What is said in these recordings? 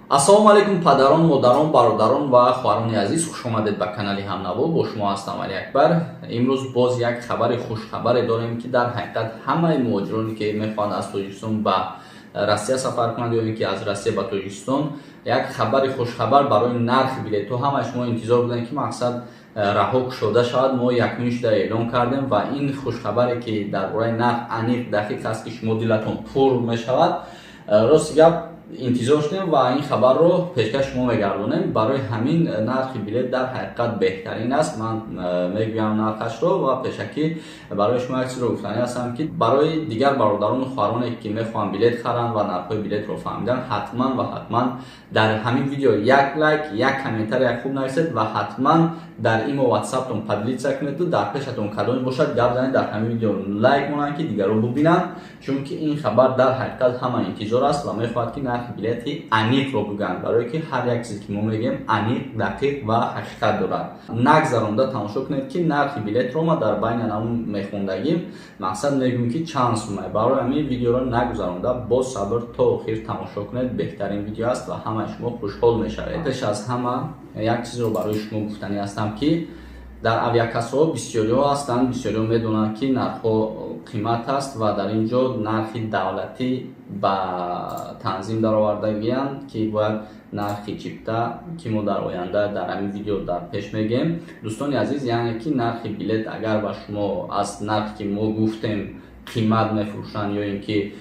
Ассалому алайкум, падарон, модарон, бародарон ва хоҳарони азиз! Хушомадед ба канали Ҳамнаво. Бо шумо ҳастам Али Акбар. Имрӯз боз як хабари хушхабаре дорем, ки дар ҳақиқат ҳамаи муҳоҷироне, ки мехоҳанд аз Тоҷикистон ба Россия сафар кунанд ё ин ки аз Россия ба Тоҷикистон, як хабари хушхабар барои нархи билетҳо. Ҳамаи шумо интизор будем, ки мақсад раҳо кушода шавад. Мо якумин шуда эълон кардем ва ин хушхабаре, ки дар бораи нарх аниқ, дақиқ аст, ки шумо дилатон пур мешавад. Рости гап, интизор шудем ва ин хабарро пешкаш шумо мегардонем. Барои ҳамин нархи билет дар ҳақиқат беҳтарин аст. Ман мегӯям нархашро ва пешакӣ барои шумо як чизро гуфтанӣ ҳастам, ки барои дигар бародарону хоҳароне, ки мехоҳанд билет харанд ва нархҳои билетро фаҳмидан, ҳатман ва ҳатман дар ҳамин видео як лайк, як комментария хуб нависед ва ҳатман дар имо, ватсаптон поделиться кунеду дар пешатон кадоме бошад, гап занед, дар ҳамин видео лайк монанд, ки дигарро бубинанд, чунки ин хабар дар ҳақиқат ҳама интизор аст ва мехоҳад, ки нархи билети аниқро бигӯянд, барое ки ҳар як чизе, ки мо мегӯем, аниқ, дақиқ ва ҳақиқат дорад. Нагзаронда тамошо кунед, ки нархи билетро ма дар байни анамун мехондагим мақсад мегӯем, ки чанд сумае. Барои ҳамин видеоро нагузаронда, бо сабр то охир тамошо кунед. Беҳтарин видео аст ва ҳамаи шумо хушҳол мешавед. Пеш аз ҳама як чизро барои шумо гуфтанӣ ҳастам, ки дар авиакассаҳо бисёриҳо ҳастанд, бисёриҳо медонанд, ки нархҳо қимат аст ва дар ин ҷо нархи давлатӣ ба танзим даровардагианд, ки бояд нархи чипта, ки мо дар оянда дар ҳамин видео дар пеш мегӯем. Дӯстони азиз, яъне ки нархи билет агар ба шумо аз нархе, ки мо гуфтем, қимат мефурӯшанд ё ин ки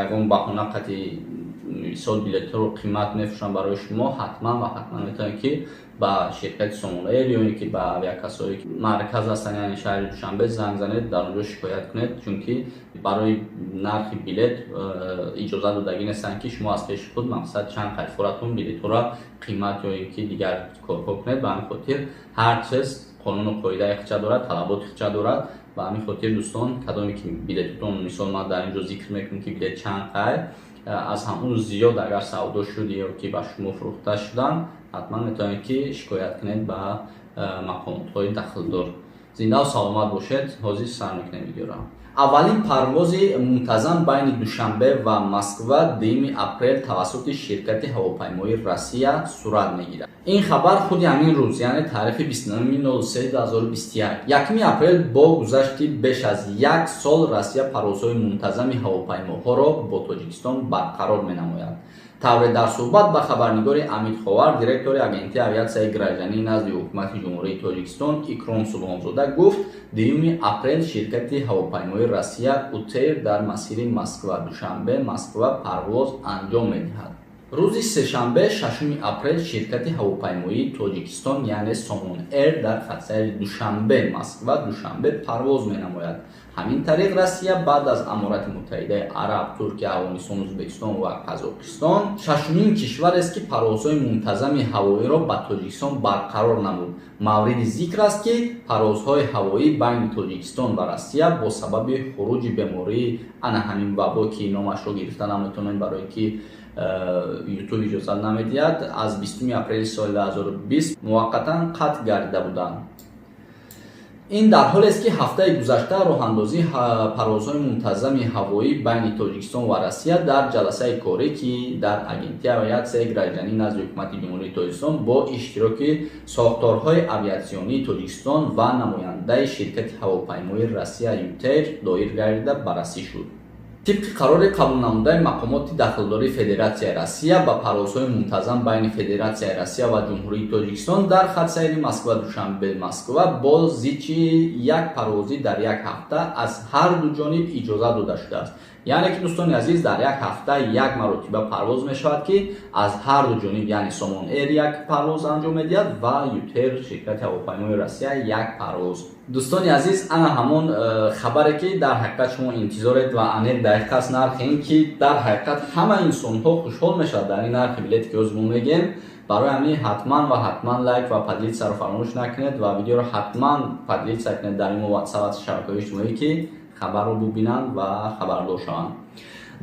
ягон баҳона қати мисол билетҳоро қимат мефурӯшанд барои шумо, ҳатман ва ҳатман метавонед, ки ба ширкати Сомон Эйр ё ин ки ба авиакассаҳое, ки марказ ҳастанд, яъне шаҳри Душанбе, занг занед, дар он ҷо шикоят кунед, чунки барои нархи билет иҷозат додагӣ нестанд, ки шумо аз пеши худ мақсад чанд қайфоратон билетҳоро қимат ё ин ки дигар корҳо кунед. Ба ҳамин хотир ҳар чиз қонуну қоидаи худша дорад, талаботи худша дорад. Ба ҳамин хотир, дӯстон, кадоме ки билетотон, мисол ман дар ин ҷо зикр мекунам, ки билет чанд қай аз ҳамун зиёд агар савдо шуд ё ки ба шумо фурӯхта шуданд, ҳатман метавонед, ки шикоят кунед ба мақомотҳои дахлдор. Зиндаву саломат бошед. Ҳозир сар мекунем видеоро. Аввалин парвози мунтазам байни Душанбе ва Москва 2 апрел тавассути ширкати ҳавопаймоии Россия сурат мегирад. Ин хабар худи ҳамин рӯз, яъне таърихи 29.03.2021, 1 апрел, бо гузашти беш аз як сол Россия парвозҳои мунтазами ҳавопаймоҳоро бо Тоҷикистон барқарор менамояд. Тавре дар суҳбат ба хабарнигори Амид Ховар директори Агентии авиатсияи гражданӣ назди Ҳукумати Ҷумҳурии Тоҷикистон Икром Субҳонзода гуфт, 2 апрел ширкати ҳавопаймоии Россия УТЭЙР дар масири Москва Душанбе Москва парвоз анҷом медиҳад. Рӯзи сешанбе, 6 апрел, ширкати ҳавопаймоии Тоҷикистон, яъне Сомон Эйр, дар хатсайри Душанбе Москва Душанбе парвоз менамояд. Ҳамин тариқ, Россия баъд аз Аморати Муттаҳидаи Араб, Туркия, Афғонистон, Ӯзбекистон ва Қазоқистон шашумин кишварест, ки парвозҳои мунтазами ҳавоиро ба Тоҷикистон барқарор намуд. Мавриди зикр аст, ки парвозҳои ҳавоӣ байни Тоҷикистон ва Россия бо сабаби хуруҷи бемории ана ҳамин вабо, ки номашро гирифта наметавонем, барое ки Ютуб иҷозат намедиҳад, аз 20 апрели соли 2020 муваққатан қатъ гардида буданд. Ин дар ҳолест, ки ҳафтаи гузашта роҳандозии парвозҳои мунтазами ҳавоӣ байни Тоҷикистон ва Россия дар ҷаласаи корӣ, ки дар Агентии авиатсияи гражданӣ назди Ҳукумати Ҷумҳурии Тоҷикистон бо иштироки сохторҳои авиатсионии Тоҷикистон ва намояндаи ширкати ҳавопаймоии Россия ЮТэйр доир гардида, баррасӣ шуд. Тибқи қарори қабулнамудаи мақомоти дахлдории Федератсияи Россия, ба парвозҳои мунтазам байни Федератсияи Россия ва Ҷумҳурии Тоҷикистон дар хатсайри Москва Душанбе Москва бо зичии як парвозӣ дар як ҳафта аз ҳар ду ҷониб иҷозат дода шудааст. Яъне ки, дӯстони азиз, дар як ҳафта як маротиба парвоз мешавад, ки аз ҳар ду ҷониб, яъне Сомон Эйр як парвоз анҷом медиҳад ва ЮТэйр, ширкати ҳавопаймои Россия, як парвоз. Дӯстони азиз, ана ҳамон хабаре, ки дар ҳақиқат шумо интизоред ва аниқ, дақиқ аст нархи ин, ки дар ҳақиқат ҳама инсонҳо хушҳол мешавад дар ин нархи билете, ки ҳозир мо мегӯем. Барои ҳамин ҳатман ва ҳатман лайк ва поделиться ро фаромӯш накунед ва видеоро ҳатман поделиться кунед дар имо, ватсап, шабакаҳои иҷтимоӣ, ки хабарро бубинанд ва хабардор шаванд.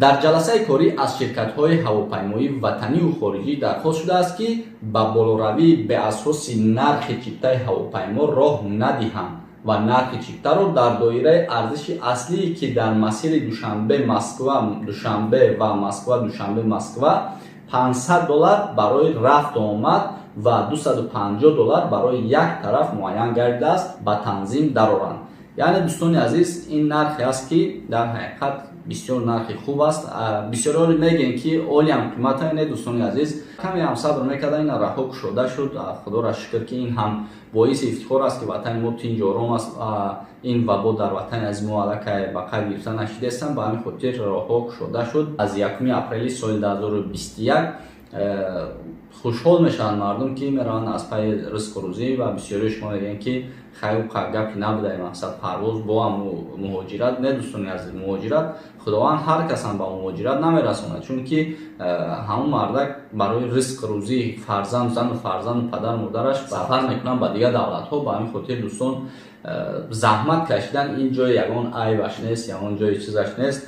Дар ҷаласаи корӣ аз ширкатҳои ҳавопаймоии ватаниву хориҷӣ дархост шудааст, ки ба болоравии беасоси нархи чиптаи ҳавопаймо роҳ надиҳанд ва нархи чиптаро дар доираи арзиши аслие, ки дар масири Душанбе Москва Душанбе ва Москва Душанбе Москва 500 доллар барои рафту омад ва 250 доллар барои як тараф муайян гардидааст, ба танзим дароранд. Яъне, дӯстони азиз, ин нархе аст, ки дар ҳақиқат бисёр нархи хуб аст. Бисёриҳо мегӯянд, ки олиам қимата. Не, дӯстони азиз, каме ҳам сабр мекарда, ин раҳо кушода шуд. Худоро шукр, ки ин ҳам боиси ифтихор аст, ки ватани мо тинҷу ором аст. Ин вабо дар ватани азизи мо аллакай ба қайд гирифта нашидаистанд. Ба ҳамин хотир роҳҳо кушода шуд аз 1 апрели соли 2021. Хушҳол мешаванд мардум, ки мераванд аз пайи ризқу рӯзӣ. Ва бисёриҳо шумо мегӯянд, ки хайр, гапи набуда, мақсад парвоз бо ҳам муҳоҷират. Не, дӯстони азиз, муҳоҷират, Худованд ҳар касам ба муҳоҷират намерасонад, чунки ҳамон мардак барои ризқу рӯзӣ, фарзанд, зану фарзанду падару модараш сафар мекунанд ба дигар давлатҳо. Ба ҳамин хотир, дӯстон, заҳмат кашидан ин ҷои ягон айбаш нест, ягон ҷои чизаш нест.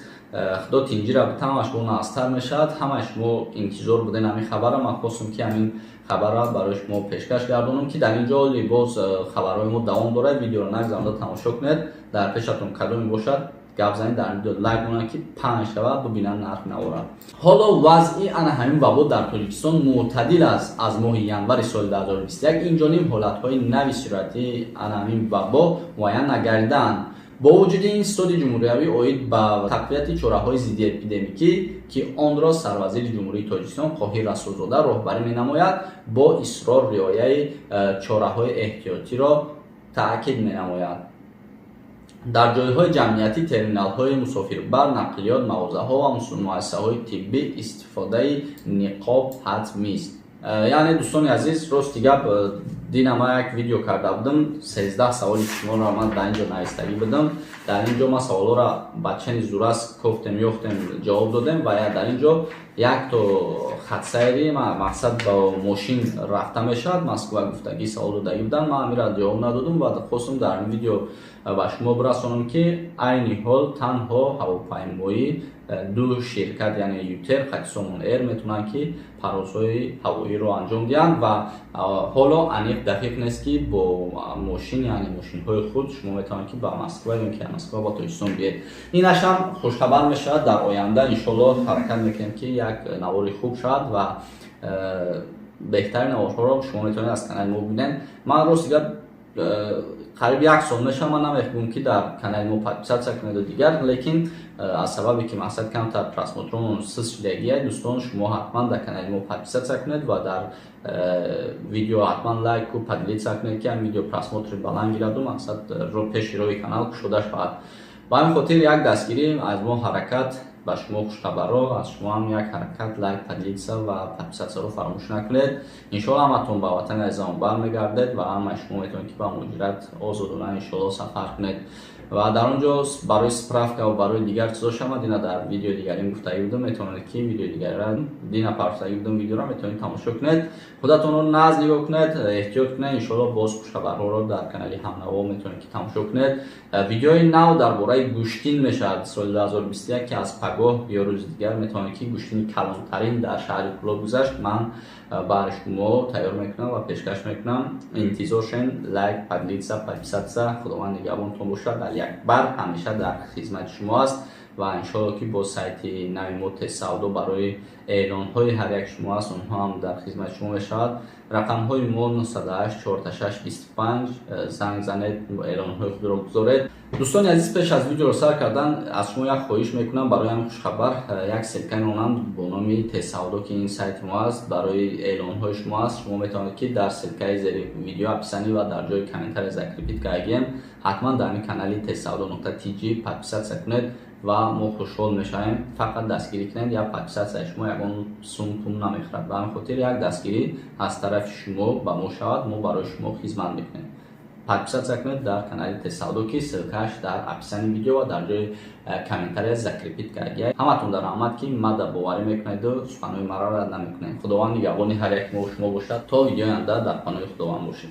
Худо тинҷира тамаш бо наздтар мешавад. Ҳамаи шумо интизор буден ҳамин хабара. Ман хостум, ки ҳамин хабарро барои шумо пешкаш гардонам, ки дар ин ҷо боз хабарҳои мо давом дорад. Видеоро нагзаронда тамошо кунед. Дар пешатон кадоме бошад, гап занед. Дар видео лайк монанд, ки паҳн шавад, бубинанд нарх наворад. Ҳоло вазъи ана ҳамин вабо дар Тоҷикистон мӯътадил аст. Аз моҳи январи соли 2021 инҷониб ҳолатҳои нави сироятии ана ҳамин вабо муайян нагардидаанд. Бо вуҷуди ин, Штаби ҷумҳуриявӣ оид ба тақвияти чораҳои зиддиэпидемикӣ, ки онро сарвазири Ҷумҳурии Тоҷикистон Қоҳир Расулзода роҳбарӣ менамояд, бо исрор риояи чораҳои эҳтиётиро таъкид менамояд. Дар ҷойҳои ҷамъиятӣ, терминалҳои мусофирбар, нақлиёт, мағозаҳо ва муассисаҳои тиббӣ истифодаи ниқоб ҳатмист. Яъне, дӯстони азиз, рости гап, дина ман як видео карда будам, 13 саволи шуморо ман дар ин ҷо навистагӣ будам. Дар ин ҷо ман саволҳоро ба чени зурас кофтем, ёфтем, ҷавоб додем. Ва дар ин ҷо якто хатсайри мақсад ба мошин рафта мешавад Москва гуфтагӣ савол додагӣ буданд. Ман амира ҷавоб надодум ва хостум дар ин видео ба шумо бирасонам, ки айни ҳол танҳо ҳавопаймоӣ ду ширкат, яъне ЮТэйр қати Сомон Эйр, метавонанд, ки парвозҳои ҳавоиро анҷом диҳанд. Ва ҳоло аниқ дақиқ нест, ки бо мошин, яъне мошинҳои худ, шумо метавонед, ки ба Москва ё ки Москва ба Тоҷикистон биед. Инашам хушхабар мешавад. Дар оянда, иншоалло, ҳаракат мекунем, ки як навори хуб шавад ва беҳтарин наворҳоро шумо метавонед аз канали мо бибинед. Ман, рости гап, қариб як сол мешавад, ман намехоҳам, ки дар канали мо подписаться кунеду дигар, лекин аз сабабе ки мақсад камтар просмотромон суст шудагия, дӯстон, шумо ҳатман дар канали мо подписаться кунед ва дар видео ҳатман лайку поделиться кунед, ки ҳам видео просмотри баланд гираду мақсад пеши роҳи канал кушода шавад. Ба ҳамин хотир як дастгирӣ аз мо, ҳаракат ба шумо хушхабарро, аз шумо ҳам як ҳаракат, лайк, поделиться ва подписатьсяро фаромӯш накунед. Иншоалло, ҳаматон ба ватани азизамон бармегардед ва ҳамаи шумо метавонед, ки ба муҳоҷират озодона, иншоалло, сафар кунед. Ва дар он ҷо барои справка ва барои дигар чизо шама дина дар видеои дигарим гуфтагӣ будам, метавонед, ки видеои дигарира дина партагӣ будам, видеоро метавонед тамошо кунед. Худатонро назд нигоҳ кунед, эҳтиёт кунед. Иншоалло, боз хушхабарҳоро дар канали Ҳамнаво метавонед, ки тамошо кунед. Видеои нав дар бораи гӯштин мешавад соли 2021, ки аз пагоҳ ё рӯзи дигар метавонед, ки гӯштини калонтарин дар шаҳри Кӯлоб гузашт, ман баҳри шумо тайёр мекунам ва пешкаш мекунам. Интизор шен. Лайк, поделиться, подписаться. Худованд нигаҳбонтон бошад. Алиакбар ҳамеша дар хизмати шумо аст ва иншоалло, ки бо сайти нави мо Тезсавдо барои эълонҳои ҳар як шумо аст, онҳо ҳам дар хизмати шумо мешавад. Рақамҳои мо 908 46 25, занг занед, эълонҳои худро гузоред. Дӯстони азиз, пеш аз видеоро сар кардан аз шумо як хоҳиш мекунам. Барои ҳамин хушхабар як ссылка мемонам бо номи Тезсавдо, ки ин сайти мо аст, барои эълонҳои шумо аст. Шумо метавонед, ки дар ссылкаи зери видео, описание ва дар ҷои комментария закрепить кардагием, ҳатман дар ҳамин канали tezsavdo.tj подписаться кунед ва мо хушҳол мешавем. Фақат дастгирӣ кунед. Як подписатсияи шумо ягон сум пул намехӯрад. Ба ҳамин хотир як дастгирӣ аз тарафи шумо ба мо шавад, мо барои шумо хизмат мекунем. Подписаться кунед дар канали Тезсавдо, ки ссылкааш дар описании видео ва дар ҷои комментария закрепить кардагия. Ҳаматон дар раҳмат, ки мада боварӣ мекунеду суханҳои маро рад намекунед. Худованд нигаҳбони ҳар як мо шумо бошад. То видеои оянда дар паноҳи Худованд бошед.